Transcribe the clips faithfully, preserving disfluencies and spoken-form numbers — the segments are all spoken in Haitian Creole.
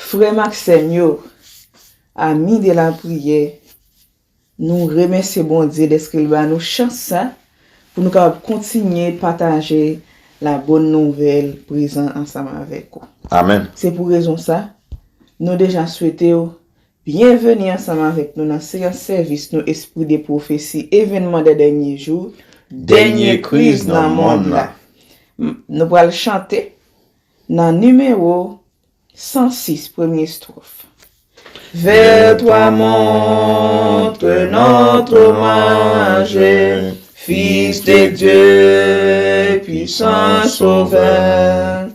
Frè m ak sè m yo, ami de la priyè, nou remèsye Bondye dèske l ba nou chans sa pou nou kapab kontinye pataje la bonne nouvelle prezan ansanm avèk ou. Amèn. Se pou rezon sa, nou deja swete w byenveni ansanm avèk nou nan seyans sèvis nou Espri de Pwofesi, Evènman dè Dènye Jou, Dènye Kriz nan Mond la. M- Nou pral chante nan nimewo san sis, premye estwòf. Vers toi montre notre hommage, Fils de Dieu, puissant Sauveur,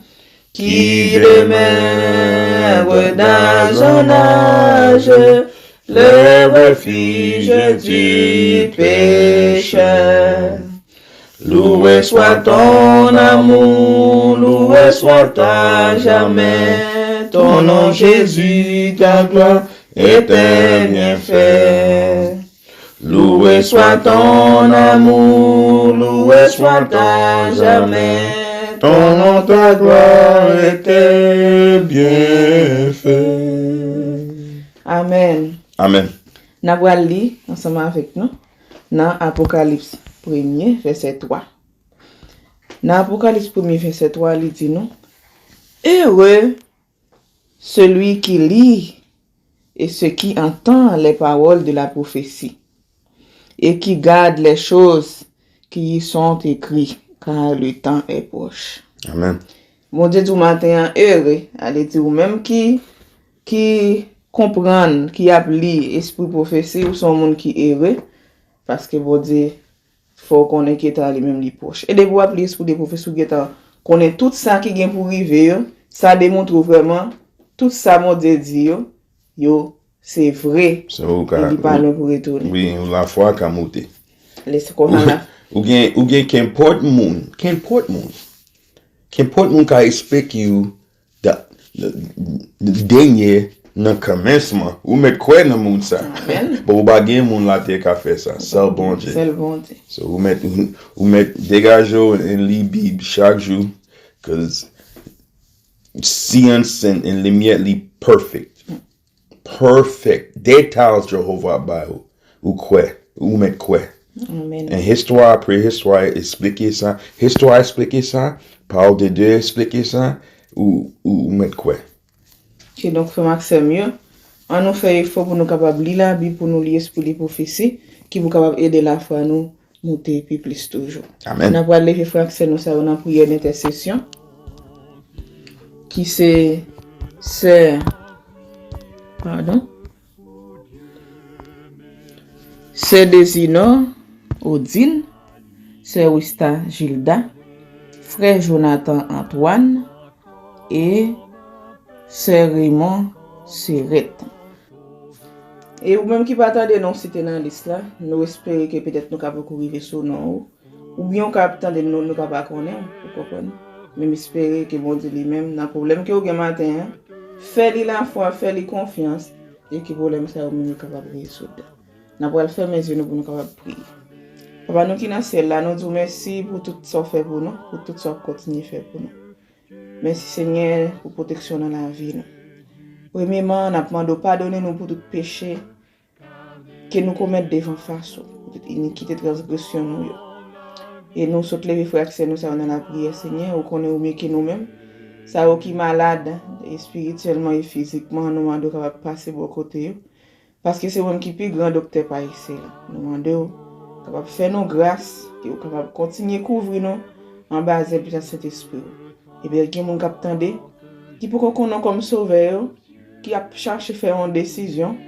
qui demeure d'âge en âge le refuge du pécheur. Loué soit ton amour, loué soit à jamais ton nom Jésus, ta gloire et tes bienfaits. Loué soit ton amour, loué soit à jamais ton nom, ta gloire et tes bienfaits. Amèn. Amèn. N ap pral li ansanm avèk nou nan Apokalips premye, vèsè twa. Nan Apokalips premye, vèsè twa, li di nou, Heureux celui qui lit et ce qui entend les paroles de la prophétie, et qui garde les choses qui y sont écrites, car le temps est proche. Amèn. Bondye di w maten an, ere, ale di ou menm ki, ki konprann, ki ap li espri pwofesi, ou se yon moun ki ere, paske Bondye fè w konnen ke tan li menm li pwòch. E depi w ap li espri de pwofesi, ou gentan konnen tout sa ki gen pou rive yo, sa demontre w vrèman tout sa Bondye di yo, yo se vre. Se ou e ka li pa lwen pou retounen. Wi, lafwa ka moute. Lè se konsa la. Ou gen, ou gen kenpòt moun, kenpòt moun. Kenpòt moun ka eksplike ou da- dènye nan kòmansman. Ou mèt kwè nan moun sa. Amèn. Bon, ou pa gen moun latè ka fè sa. Sèl Bondye. Sèl Bondye. So, ou mèt, ou mèt degaje w e li Bib chak jou. 'Cause science and, and limyè li perfect. Perfect. Detay Jewova ap bay ou. Ou kwè. Ou mèt kwè. Amèn. And histwa, prehistwa eksplike sa. Histwa eksplike sa. Pawòl de Dye eksplike sa. Ou, ou, ou mèt kwè. Kidonk, frè m ak sè m yo, ann nou fè efò pou nou kapab li Labib, pou nou li espri de pwofesi, ki pou kapab ede lafwa nou moute pi plis toujou. Amèn. N ap pral leve frè ak sè nou sa yo nan priyè dentèsesyon, ki se sè, padon, sè Dezinò Odin, sè Wista Jilda, frè Jonathan Antoine e sè Raymond Serret. E ou menm ki pa tande non w site nan lis la, nou espere ke petèt nou ka poko rive sou non ou, oubyen ou ka ap tande nou, nou ka pa konnen w, ou konprann? Men m espere ke Bondye li menm, nan pwoblèm ke w gen maten an, fè li lafwa, fè li konfyans, e ke pwoblèm sa yo menm yo kapab rezoud. N ap pral fèmen zye nou pou nou kapab priye. Papa nou ki nan syèl la, nou di w mèsi pou tout sa w fè pou nou, pou tout sa w ap kontinye fè pou nou. Mèsi, Senyè, pou pwoteksyon nan lavi nou. Premyeman, n ap mande w padone nou pou tout peche ke nou komèt devan fas ou, pou tout inikite, transgresyon nou yo. E nou sot leve frè ak sè nou sa yo nan lapriyè, Senyè, ou konnen ou mye ke nou menm. Sa yo ki malad, espirityèlman e fizikman, nou mande w kapab pase bò kote yo. Paske se ou menm ki pi gran doktè pa ekselan. Nou mande w kapab fè nou gras, ke w kapab kontinye kouvri nou anba zèl pwisan Sentespri w. Epi gen moun k ap tande, ki poko konnen w kòm Sovè yo, ki ap chache fè yon desizyon,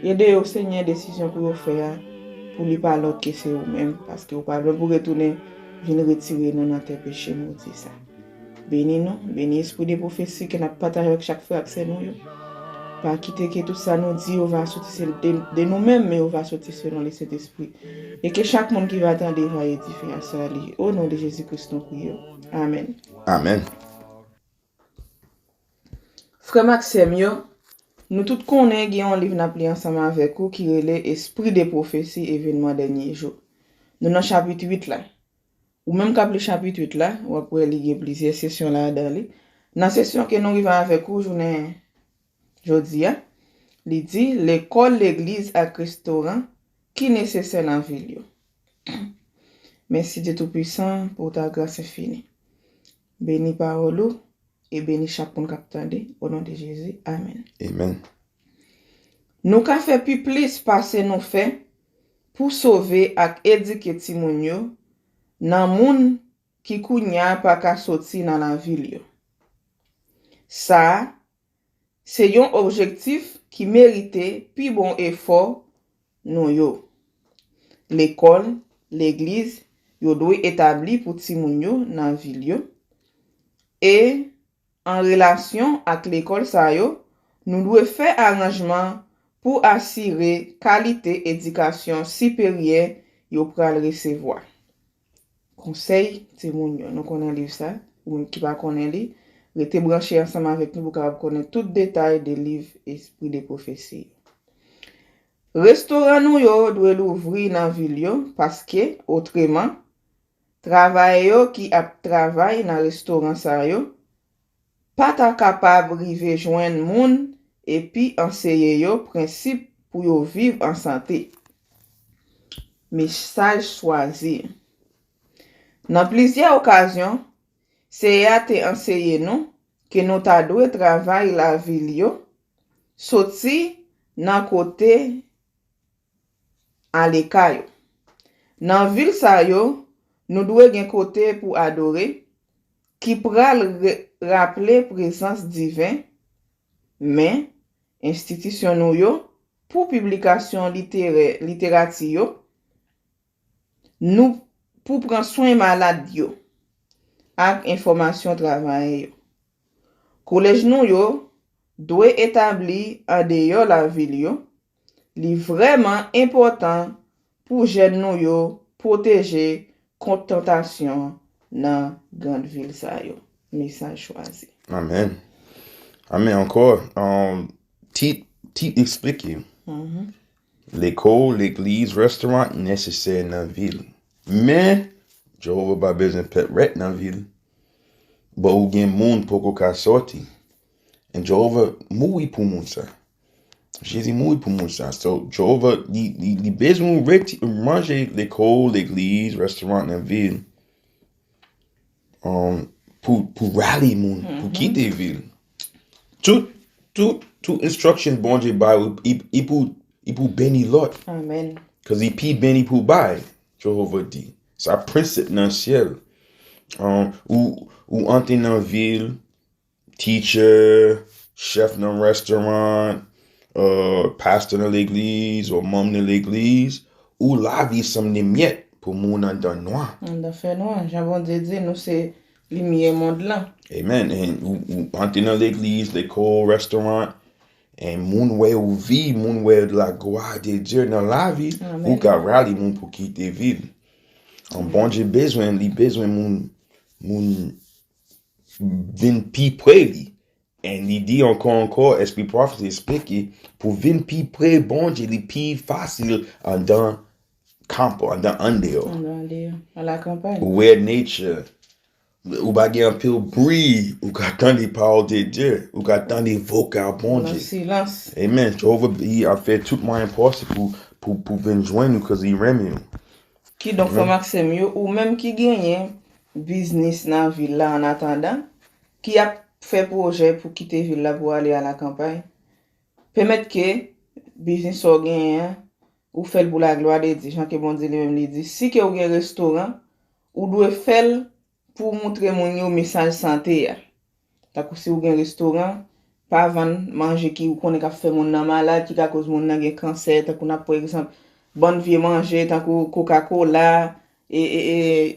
ede yo, Senyè, desizyon pou yo fè a, pou li pa lòt ke se ou menm, paske ou pa lwen pou retounen vin retire nou nan tè peche modi sa. Beni nou, beni espri de pwofesi ke n ap pataje avèk chak frè ak sè nou yo. Pa kite ke tout sa nou di yo va soti se de, de nou menm, men yo va soti selon Lesentespri. E ke chak moun ki va tande va edifye a sa li. O non de Jezi Kris nou priye w. Amèn. Amèn. Frè m ak sè m yo, nou tout konnen gen yon liv n ap li ansanm avèk ou ki rele Esprit de prophétie, Événements derniers jours. Nou nan chapit uit la. Ou menm k ap li chapit uit la, w ap wè li gen plizyè sesyon ladan li. Nan sesyon ke nou rive avèk ou jounen, jodi a. Li di, lekòl, legliz ak restoran ki nesesè nan vil yo. Mèsi Dye Toupisan pou ta gras enfini. Beni pawòl ou e beni chak moun k ap tande, o non de Jezi, amèn. Amen. Nou ka fè pi plis pase nou fè pou sove ak edike timoun yo nan moun ki kounye a pa ka soti nan lavil yo. Sa a se yon objektif ki merite pi bon efò nou yo. Lekòl, legliz, yo dwe etabli pou timoun yo nan vil yo. E, an relasyon ak lekòl sa yo, nou dwe fè aranjman pou asire kalite edikasyon siperyè yo pral resevwa. Konsèy timoun yo. Nou konnen liv sa. Ou menm ki pa konnen li, rete branche ansanm avèk nou pou w kapab konnen tout detay de liv Esprit de Prophétie yo. Restoran nou yo dwe louvri nan vil yo, paske, otreman, travayè yo ki ap travay nan restoran sa yo pa ta kapab rive jwenn moun epi anseye yo prensip pou yo viv an sante. Mesaj chwazi. Nan plizyè okazyon, Seyè a te anseye nou ke nou ta dwe travay lavil yo, soti nan kote aleka yo. Nan vil sa yo, nou dwe gen kote pou adore, ki pral re- raple prezans diven, men enstitisyon nou yo, pou piblikasyon literè, literati yo, nou pou pran swen malad yo, ak enfòmasyon travayè yo. Kolèj nou yo dwe etabli andeyò lavil yo. Li vrèman enpòtan pou jèn nou yo pwoteje kont tantasyon nan grann vil sa yo. Mesaj chwazi. Amen. Amen. Ankò, um, tit, tit eksplike. Lekòl, legliz, restoran nesesè nan vil. Men, Jewova pa bezwen pèp rèt nan vil. Bon, ou gen moun poko ka sòti. And Jewova mouri pou moun sa. Jezi mouri pou moun sa. So, Jewova, li, li, li bezwen reti, manje lekòl, legliz, restoran nan vil. Um, pou, pou rale moun, pou kite vil. Tout, tout, tout instructions Bondye bay, li, li pou, li pou beni lòt. Amen. Cause li pi beni pou bay, Jewova di. Sa prensip nan syèl. Um, ou, ou antre nan vil, teacher, chèf nan restoran, uh, pastè nan legliz, ou manm nan legliz, ou lavi sanble myèt pou moun anndan nwa. Anndan fè nwa. Jan Bondye di, nou se limyè mond lan. Amen. And ou, ou antre nan legliz, lekòl, restoran, and moun wè ou vi, moun wè la gloire de Dieu nan lavi, ou ka rale moun pou kite vil. An Bondye bezwen, li bezwen moun, moun vin pi pre li. And li di ankò, ankò, Espri Pwofesi eksplike, pou vin pi pre Bondye, li pi fasil anndan kanpo, anndan andeyò. Anndan andeyò, a la kanpay. Ou wè nature, ou pa gen anpil bri, ou ka tande pawòl de Dye, ou ka tande vokal Bondye. Nan silans. Amen. Jewova, li ap fè tout mwayen posib pou, pou, pou vin jwenn ou, cause li renmen ou. Kidonk, frè m ak sè m yo, ou menm ki genyen biznis nan vil la an atandan, ki ap fè pwojè pou kite vil la pou ale a la kanpay, pèmèt ke biznis sa w genyen an, ou fè l pou laglwa de Dye, jan ke Bondye li menm li di. Si ke w gen restoran, ou dwe fè l pou w moutre moun yo mesaj sante a. Tankou si w gen restoran, pa vann manje ki ou konnen k ap fè moun nan malad, ki ka koz moun nan gen kansè, tankou n ap pran egzanp, bann vye manje, tankou Coca-Cola, e, e,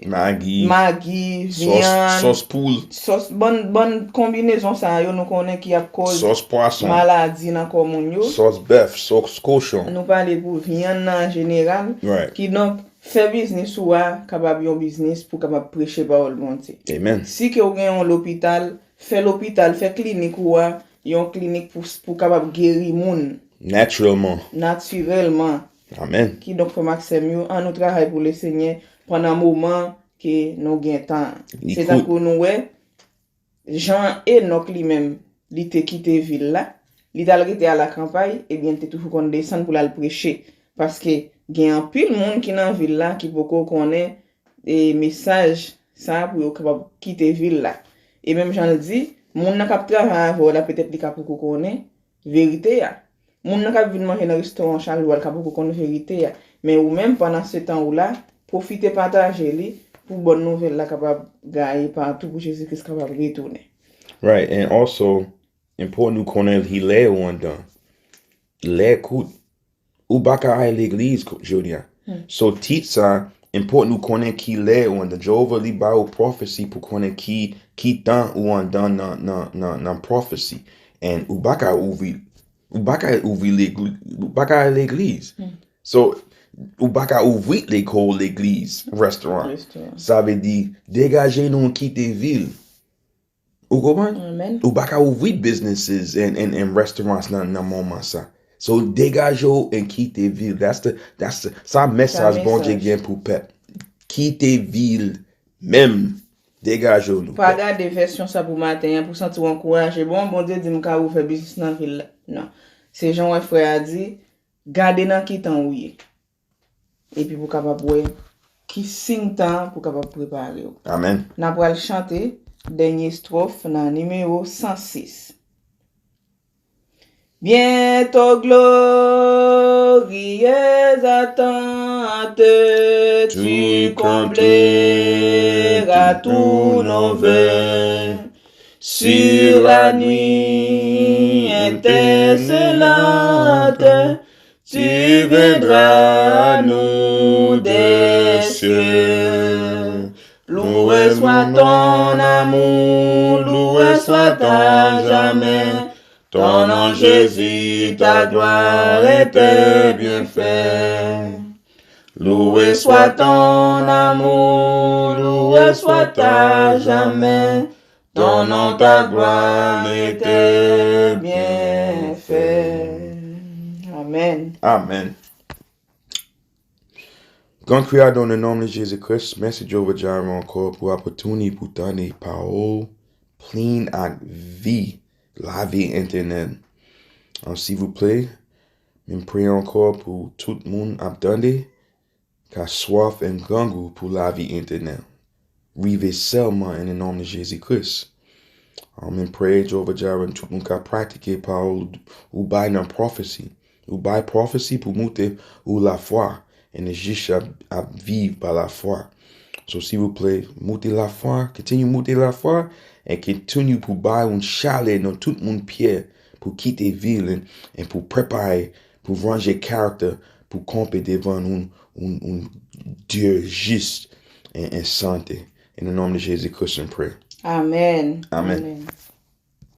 e, Magi, magi, sòs, vyann, sòs poul, sòs, bann, bann konbinezon sa yo nou konnen ki ap koz sòs pwason. Maladi nan kò moun yo. Sòs bèf, sòs kochon. Nou pale pou vyann nan an jeneral. Right. Kidonk, fè biznis ou a kapab yon biznis pou kapab preche pawòl Bondye. Amen. Si ke w gen yon lopital, fè lopital, fè klinik ou a yon klinik pou, pou kapab geri moun Naturellement. natirèlman. Amen. Kidonk, frè m ak sè m yo, ann nou travay pou Lesenyè pandan moman ke nou gen tan. Li Se kout. Tankou nou wè, jan Enòk li menm, li te kite vil la, li t al rete a lakanpay, ebyen, li te toujou konn desann pou l al preche. Paske gen anpil moun ki nan vil la ki poko konnen e mesaj sa pou yo kapab kite vil la. E menm jan l di, moun nan k ap travay avè w la, petèt li ka poko konnen verite a. Moun nan k ap vin manje nan restoran w chak jou a, l ka poko konn verite a. Men ou menm, pandan se tan ou la, pwofite pataje li pou bòn nouvèl la kapab gaye patou, pou Jezi Kris kapab retounen. Right, and also, enpòtan nou konnen ki lè ou anndan. Lè kout. Ou pa ka al legliz jodi a. So, tit sa, enpòtan nou konnen ki lè ou anndan. Jewova li ba ou pwofesi pou konnen ki, ki tan ou anndan nan, nan, nan, nan pwofesi. And ou pa ka ouvri, ou pa ka ouvri legliz, ou pa ka al legliz. So, ou pa ka ouvri lekòl, legliz, restoran. Sa vle di, degaje nou kite vil. Ou konprann? Ou pa ka ouvri businesses and, and, and restaurants nan, nan moman sa. So, degaje w and kite vil. That's the, that's the, sa mesaj Bondye gen pou pèp. Kite vil menm. Degaje w nou. Pa gade vèsyon sa pou maten an, pou santi w ankouraje. Bon, Bondye di m ka ouvè biznis nan vil la. Non. Se jan w wè frè a di, gade nan ki tan ou ye. Epi pou kapab wè ki siy tan pou kapab prepare w. Amen. N a pral chante dènye estwòf nan nimewo san sis. Bientôt glorieuse attente, tu combleras tous nos vœux. Sur la nuit étincelante, tu viendras nous des cieux. Loué soit ton amour, loué soit à jamais. Ton nom Jésus, ta gloire et tes bienfaits. Loué soit ton amour, loué soit à jamais. Ton nom, ta gloire et tes bienfaits. Amen. Amen. Gran Kreyatè, nan non de Jezi Kris, mèsi Jewova Jireh ankò pou opòtinite pou tande pawòl plen ak vi, lavi etènèl. An silvouplè, m ap priye ankò pou tout moun ap tande, ka swaf and grangou pou lavi etènèl. Rive sèlman in the name de Jezi Kris. Amen. Praise Jehovah Jireh, tout moun ka pratike pawòl ou bay nan pwofesi. Ou bay pwofesi pou moute ou lafwa, and jis ap, ap viv pa lafwa. So, silvouplè, moute lafwa, continue moute lafwa, and continue pou bay yon chalè nan tout moun pyè pou kite vil, and, and pou prepare, pou ranje karakta, pou kanpe devan yon, yon, yon Dye jis and, and sante. In the name de Jezi Kris, m priye. Amen. Amen.